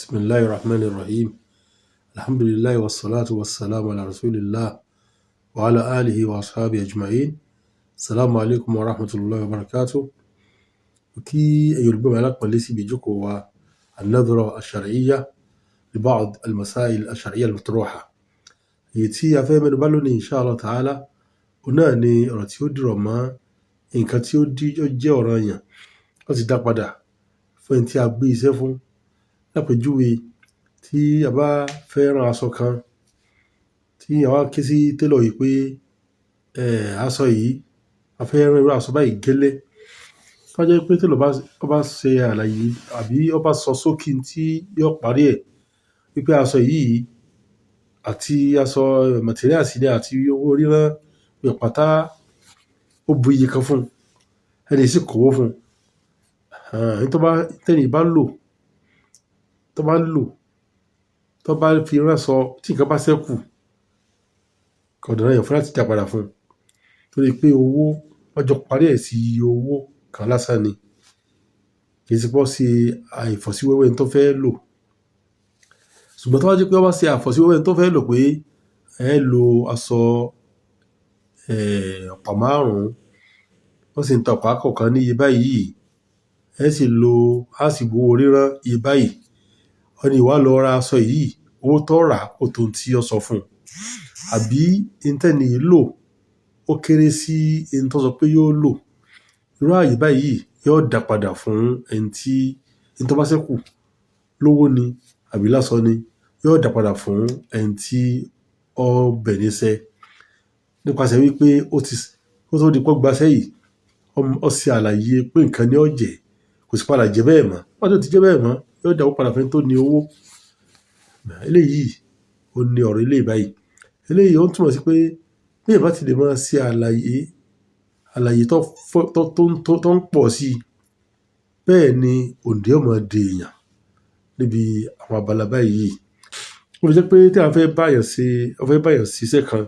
Bismillahir Rahmanir Rahim. Alhamdulillahi wassalatu wassalamu ala rasulillah wa ala alihi wa ashabihi ajma'in. Assalamu alaikum wa rahmatullahi wa barakatuh. Kí ẹ̀yin olùgbọ́ mi alápọ̀nlé síbi ìjókòó wa An-Nadhra Ash-Shar'iyya li ba'd al-masail ash-shar'iyya al-matruha. Èyí tí a fẹ́ mẹ́nu bà lónìí, insha Allah ta'ala, òun náà ni ọ̀rọ̀ tí ó dìrọ̀ mọ́ nǹkan tí ó jẹ́ ọ̀ranyàn láti dá padà fún ẹni tí a gbé iṣẹ́ fún. Lápèjúwe, tí a bá fẹ́ rán aṣọ kan, tí a wá ké sí tailor yìí pé aṣọ yìí, a fẹ́ rán irú aṣọ báyìí gẹ́lẹ́. Tó bá jẹ́ pé tailor bá ṣe àlàyé àbí ó bá sọ sókí tí yóò parí ẹ̀ wípé aṣọ yìí àti aṣọ materials ni àti owó rírán pátá, ó bu iye kan fún un, ẹni yìí sì kówó fún un. Ẹni tó bá tẹ́ni bá lò, tó bá lò, tó bá fi ránṣọ, tí nǹkan bá ṣẹ́kù, kò dọ̀ranyàn fún láti dá padà fún un. Torí pé owó wọ́n jọ parí ẹ̀ sí iye owó kan lásán ni. Kì í ṣe pé ó ṣe àìfọ̀síwẹ́wẹ́ ẹni tó fẹ́ lò. Ṣùgbọ́n tó bá jẹ́ pé ó bá ṣe àìfọ̀síwẹ́wẹ́ ẹni tó fẹ́ lò pé ẹ lo aṣọ ọ̀pá márùn-ún, wọ́n sì ń ta ọ̀pá kọ̀ọ̀kan ní iye báyìí, ẹ sì lo, a sì gbowó rírán iye báyìí. Ẹni yìí wá lọ ra aṣọ yìí, owó tó rà kò tó ohun tí ó sọ fún un. Àbí ohun tẹ́ni yìí lò ó kéré sí ohun tó sọ pé yóò lò. Irú ààyè báyìí, yóò dá padà fún ẹni tí ohun tó bá ṣẹ́kù, lówó ni àbí lásọ ni, yóò dá padà fún ẹni tí ó bẹ̀ níṣẹ́. Nípasẹ̀ wípé ó ti, kó tó di pé ó gba iṣẹ́ yìí, ó ṣe àlàyé pé nǹkan ni ó jẹ́, kò sì padà jẹ́ bẹ́ẹ̀ mọ́. Nígbà tí ó ti jẹ́ bẹ́ẹ̀ mọ́, yóò dá owó padà fún ẹni tó ní owó. Eléyìí, ó ní ọ̀rọ̀ eléyìí báyìí. Eléyìí ó ń túmọ̀ sí pé bí èèyàn bá ti lè máa ṣe àlàyé, àlàyé tó fọ́, tó ń pọ̀ sí, bẹ́ẹ̀ ni òǹdè ó máa dè èèyàn níbi àwọn abala báyìí. Ó lè jẹ́ pé tí a fẹ́ bá èèyàn ṣe, a fẹ́ bá èèyàn ṣiṣẹ́ kan,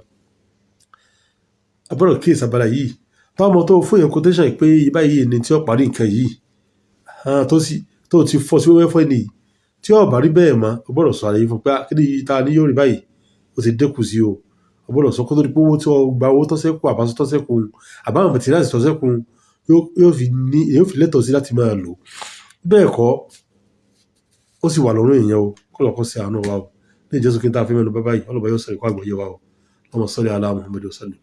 a gbọdọ̀ kíyèsi abala yìí. Báwo mo tó fún èèyàn quotation pé iye báyìí ni tí ó parí nǹkan yìí, tó sì, tó ti fọ́ sí wẹ́wẹ́ fún ẹni yìí, tí ó bá rí bẹ́ẹ̀ mọ́, o gbọdọ̀ sọ àlàyé fún un pé kí ni ta ni yóò rí báyìí, ó ti dínkù sí o. O gbọdọ̀ sọ kó tó di pé owó tí ó gba, owó tó ṣẹ́kù, àbí aṣọ tó ṣẹ́kù, àbí àwọn materials tó ṣẹ́kù, yóò fi ní, yóò fi lẹ́tọ̀ọ́ sí láti máa lò. Bẹ́ẹ̀ kọ́, ó sì wà lọ́rùn èèyàn o. K'Ọlọ́run kó ṣe àánú wa o. Ní ìjẹ́sí kí n tá a fi mẹ́nu bà báyìí, Ọlọ́run yóò sọ ìkọ́ àgbọ́yé wa o. Allahumma salli ala Muhammad wa sallim.